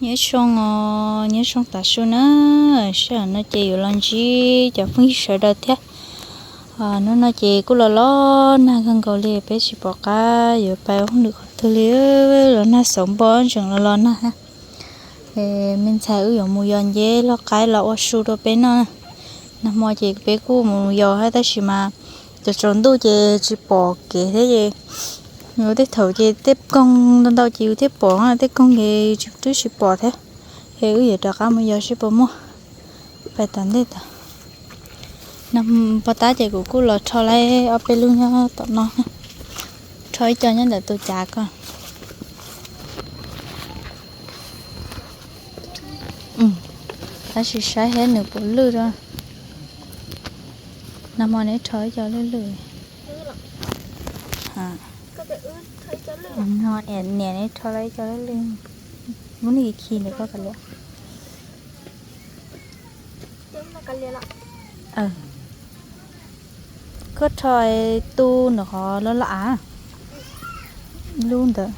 Nyob zoo os, nyob zoo tav su na, sij hawm no ces yuav los ntsib cov phooj ywg sawv daws thiab. Hnub no ces kuj los los nag kawg nkaus li, peb tsis pom qab yuav pais ua hauj lwm qhov twg li, los nag xauv npo ntsees los los nag. Me ntxhais wb yuav mus yos nceb loj qaib los ua su rau peb noj. Nag hmo ces peb kuj mus yos thiab tab sis mas tsaus tsaus ntuj ces tsis pom kev thiab ces yus tej thaum ces tej koog ntau ntau ces yus thiaj pom, tej koog ces twb tsis pom thiab. Es wb yuav rov qab mus yos seb puas muaj. Pais tom ntej tod. Nag hmo tab ces kuv kuj los rho lawm ob peb lub nyob tom no. Rho ib co nyob ntawm tus cav ko. Tab sis saib thiab nws puas lwj. Nag hmo neb rho ib co lwj lwj. Niam, niam neb rho lawm ib co lwj lwj. Muab nws khi ntawm koj kav liam. Koj rho tu ntawm qhov loj loj av, lub ntawd.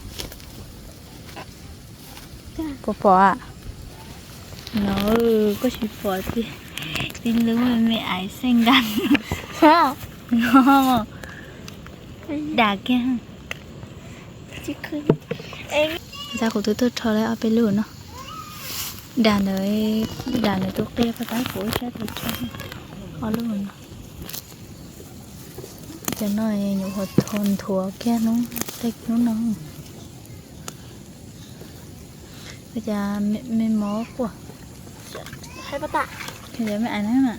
Puas pom? No, koj tsis pom tiag, tib lub me me aiv xeej nkas no. Dam kiag. Ntxhais, kuv twb tuaj rho lawm ob peb lub no. Dam ntawd, dam ntawd tus qia pab tab kuv ib sab tus rho ob lub no. Cov no nyuam qhuav nthuav kiag hnub, tej hnub no. Ua cas me mov quaj. Cov me aiv na,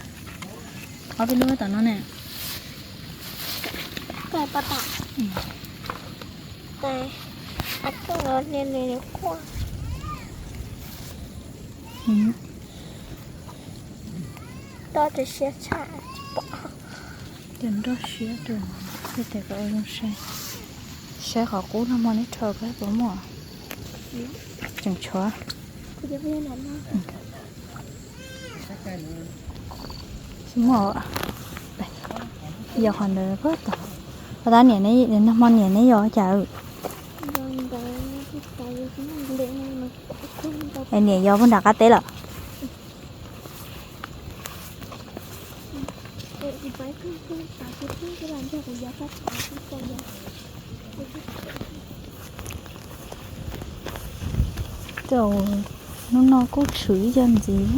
ob peb lub tom no ne. Cov nroj siab rau, tej tes kom ua zoo saib. Saib qhov qub no hmo neb rho peb puas muaj. Tseem tshuav. Tsis muaj. Yog qhov ntawd pab tod. Pab tab niam, nag hmo niam neb yos cas? Es niam yos puag nram qab teb lawm. Hnub no kuj tshwm ib co ntxiv.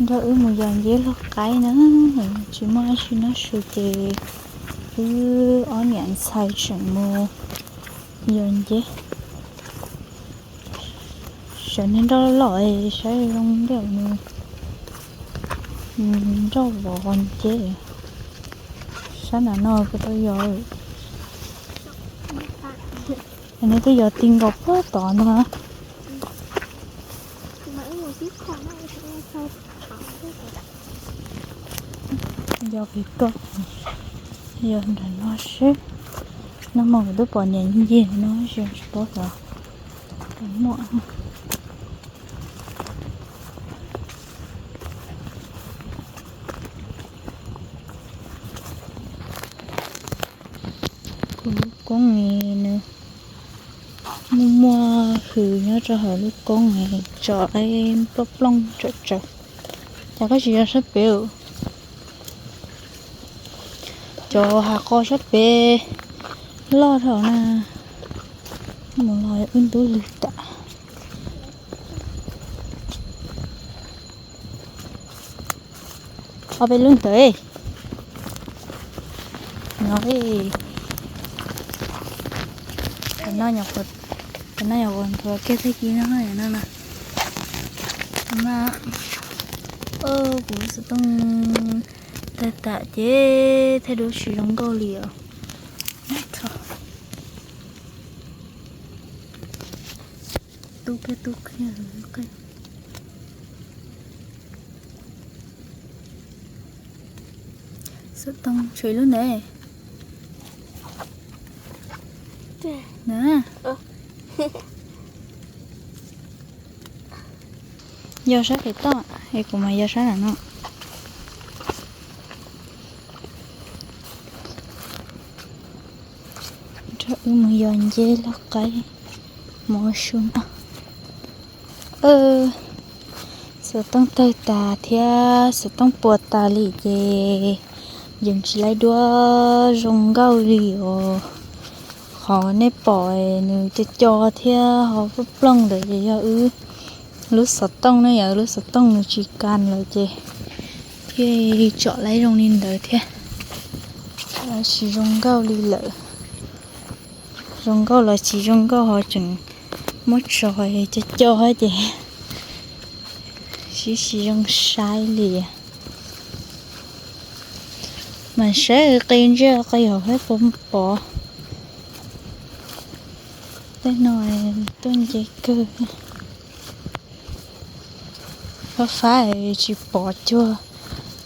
Nrog wb mus yos nceb loj qaib na, tsis muaj dab tsi noj su ces wb ob niam ntxhais tseem mus yos nceb. Sawv niag nroj loj es saib zoo ntiaj nws nroj vov nceb. Sab nram no kuv tau yos. Nws twb yos ti nkaus puag tod ntag. Yos pem koj, yos nram no seb. Nag hmo kuv twb pom niam ncig no tsis paub xyov muaj. Kuv lub koob nws muaj muaj hws nyob rau hauv lub koob, tso plooj plooj tsawv tsawv. Cas koj tsis yos sab pem? Cov hav qo sab pem loj dhau na. Mus los wb ntub lwg tas. Ob peb lub ntawd no. Cov no nyuam qhuav nthuav kiag tag kis no no. Mas kuv xov tooj tawg tas ces thaij duab tsis zoo nkauj li os. Tu kiag tu kiag. Xov tooj tshuav ib lub ntawd. Yog sab pem toj es kuv mas yog sab nram no. Nrog wb mus Yog nceb lub qaib mus ua su no. Xov tooj tawg tas thiab xov tooj puas tas li ces yeej tsis laib duab zoo nkauj li os. Qhov nej pom nws co co thiab ho plooj plooj ntawd ces yog wb lub xov tooj ne, yog lub xov tooj nws tsis kas lawm ces thiaj tsom laib zoo li ntawd thiab. Tsis zoo nkauj li lawm. Zoo nkauj los tsis zoo nkauj ho tseem muab tso co co ces sib tsis zoo saib li. Mas saib qi ntsej qi hauv thiab puas pom. Tej no tuaj nce kawg. Fab fab tsis pom cuag,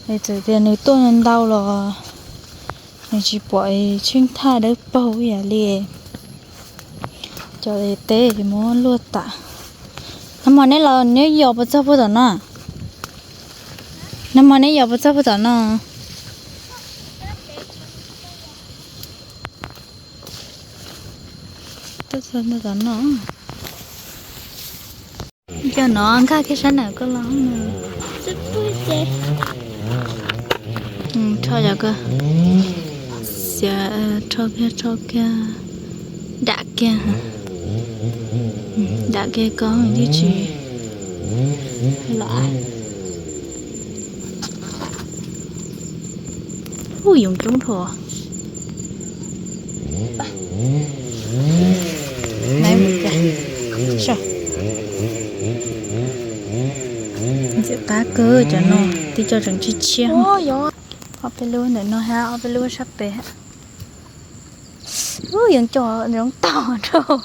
txawm tias nws tuaj ntau los nws tsis pom tsheej thaj dawb paug ib yam li. Cov teb muab luaj tas. Nag hmo neb los neb yos puas txog puag tom no? Nag hmo neb yos puas txog puag tom no? Tuaj txog tom no. Cov no nkag kiag sab nraud koj los. Rho cov ko, rho kiag, rho kiag, dam kiag, dam kiag ko yeej tsis los. Ub, yoov coob dhau. Ntxim qab kawg cov no, tib co tseem tshiab tshiab. Ob peb lub ntawm no hab ob peb lub sab pem. Ub, yoov co zoo tom rau.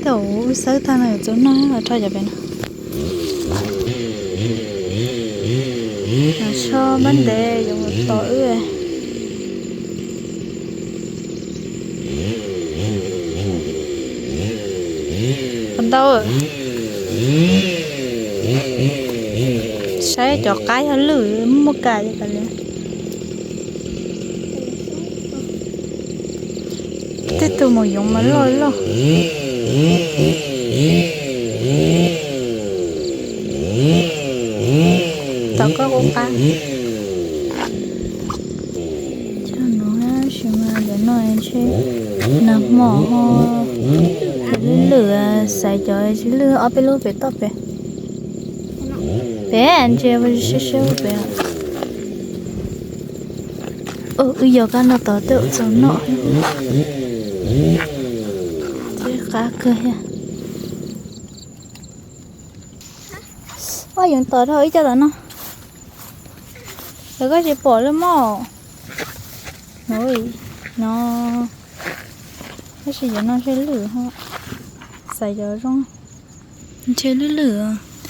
Tej zaum wb xawb tag no yuav txaus noj los rho cov pem no. Tso npab ntev yuav mus tom wb. Qhov ntau. Saib cov qaib yog lwj muaj kas li ko li. Tej tug maum yoov mas loj loj. Tom koj ua qab. Cov no tab sis mas cov no ntshe nag hmo ho lwj lwj, xaiv cov tsis lwj ob peb lub pem toj pem. Pem ntshe siab siab pem. Wb yog kab no tod tej zaum txaus noj thiab. Qab kawg thiab. Ua yoov tom rau ib co tom no. Lawv koj tsis pom lawm mog. No, tab sis cov no ntshe lwj, xaiv cov zoo. Ntshe lwj lwj,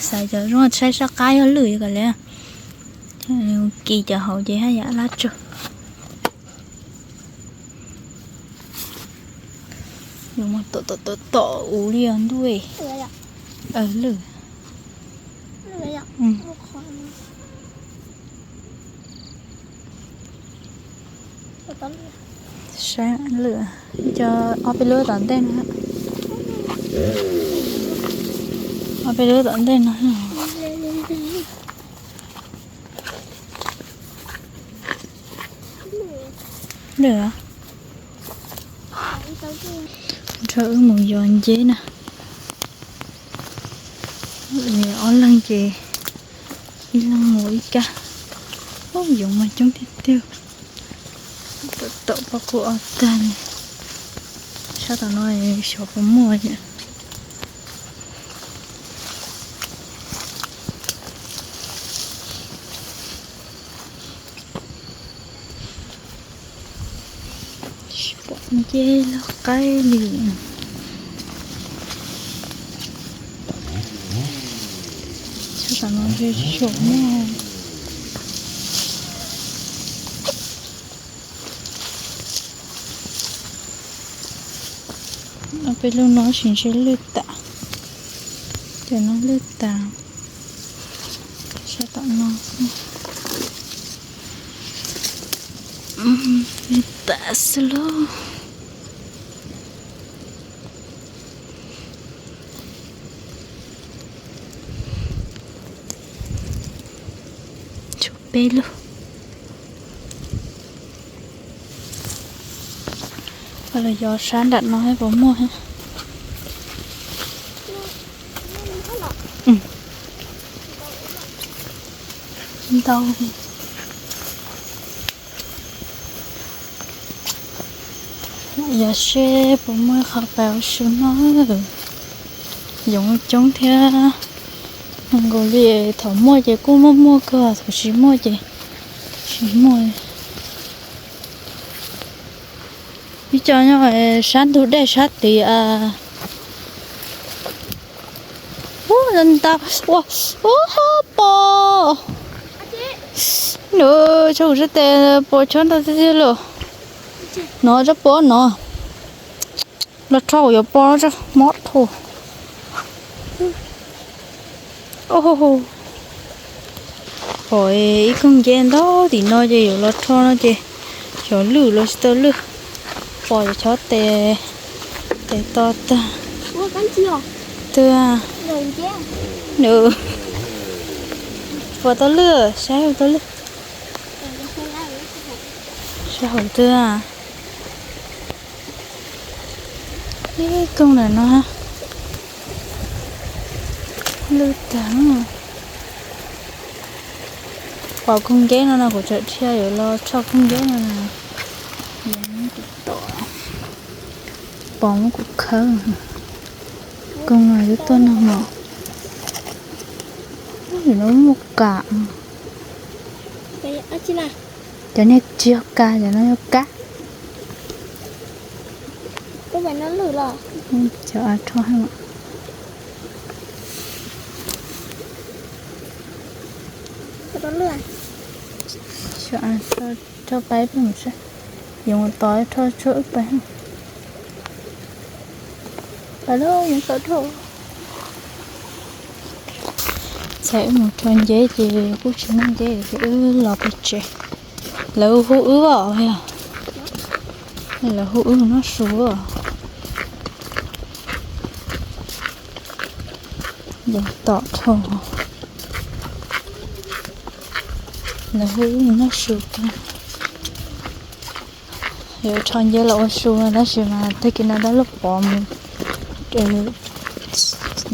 xaiv cov zoo, saib sab qab yog lwj kom li. Kis cov hauv ces haj yam laj tsawg. Tom tom tom tom uv li os ntuj. Lwj. Saib lwm, cov ob peb lub tom ntej no. Ob peb lub tom ntej no. Lwm. Nrog wb mus yos nceb na. Ob leeg ces ib leeg mus ib kab. Ub, yoov mas coob tiag tiag. Tom pob kub ob tag li. Sab tom no xyov puas muaj. Tsis pom nceb loj qaib li. Sab tom no tsis tshua muaj. Ob peb lub no sis ntshe lwj tas. Cov no lwj tas. Sab tom no xwb. tas xwb lauj. Tshuav peb lub. Los yog sab nram no puas muaj? Ntau. Yog seb puas muaj qhov pas ua su no. Yoov coob thiab. Nkaus li thaum muaj ces kuj muaj muaj kawg, thaum tsis muaj ces tsis muaj. Ib co nyob sab ntug dej sab tid. Ua ntau, ua, ua pos. Nws tso kuv sab tes pos chob ntau tiag tiag li. No tsob pos no. Los rho kuv yuav pos tso mob dhau. Pom ib koog nceb ntau tim no ces yuav los rho no ces xyov lwj los tsis tau lwj. Pom cov chob tes, tes to tag. Twg? Nws pom tau lwj, saib hauv tau lwj. Saib hauv twg? Ib koog ntawm no lwj tag. Pom koog nceb no no kuv tseem dhia yuav los rho koog nceb no. Pom muab kuv khawb. Koog no twb tuaj nag mom. Ub, no muaj kam. Cov niag tsis yog kas, cov no yog kab. Cov av rho, rho pais pem mus saib, yuav mus tod rho tshuav wb pais. Pais lauj, yuav tau rho. Ntxhais wb mus rho nceb ces kuj tsis muaj nceb ces wb los pem tsev. Lawv hu wb os, lawv hu wb mus noj su os. Yeej tom dhau. Lawv hu wb mus noj su. Yuav rho nceb los ua su tab sis mas tag kis no dab laug Pov mus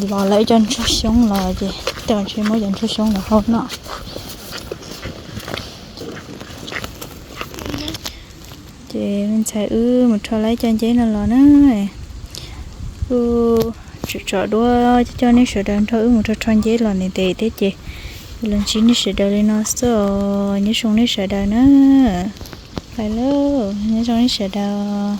los lawv cov ntsuag xyoob los ces tej zaum tsis muab cov ntsuag xyoob los hau noj. Ces me ntxhais wb mus rho lawv cov nceb no los na. Wb tseem tso duab coj nej sawv daws nrog wb mus rho rho nceb los ntev ntev thiab ces los ntsib nej sawv daws li no xwb os. Nyob zoo nej sawv daws na. Bye lauj, nyob zoo nej sawv daws.